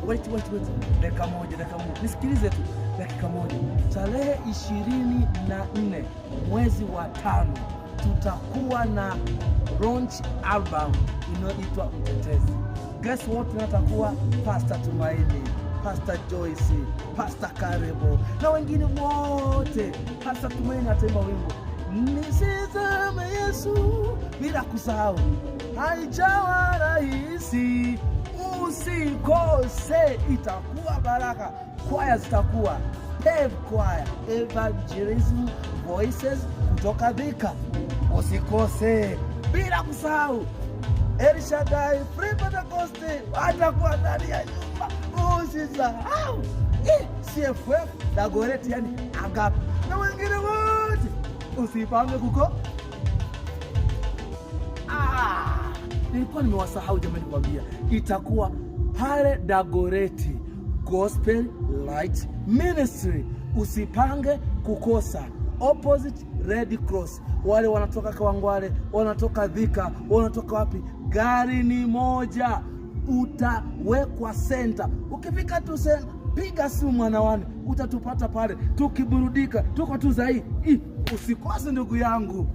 Wait, wait, wait, dakika moja, dakika moja, nisikilize tu dakika moja. Tarehe 24 mwezi wa 5 tutakuwa na launch album inayoitwa Mtetezi. Guess what? Natakuwa Pastor Tumaini, Pastor Joyce, Pastor Karebo na wengine wote. Pastor Tumaini ataimba wimbo Nisizame Yesu, bila kusahau haijawa rahisi. Usikose, itakuwa baraka. Kwaya zitakuwa Pave Choir, Evangelism Voices kutoka Thika, usikose. Bila kusahau Elshadai Free Pentecost atakuwa ndani ya nyumba, usisahau CFF Dagoretti, yani Agape na wengine wote, usipange kuko. Ah, nilikuwa nimewasahau jamani, kuambia itakuwa pale Dagoretti Gospel Light Ministry. Usipange kukosa, opposite Red Cross. Wale wanatoka Kawangware, wanatoka Thika, wanatoka wapi? Gari ni moja, utawekwa center. Ukifika tu center, piga simu mwanawani, utatupata pale tukiburudika, tuko tu zaidi. Usikose ndugu yangu.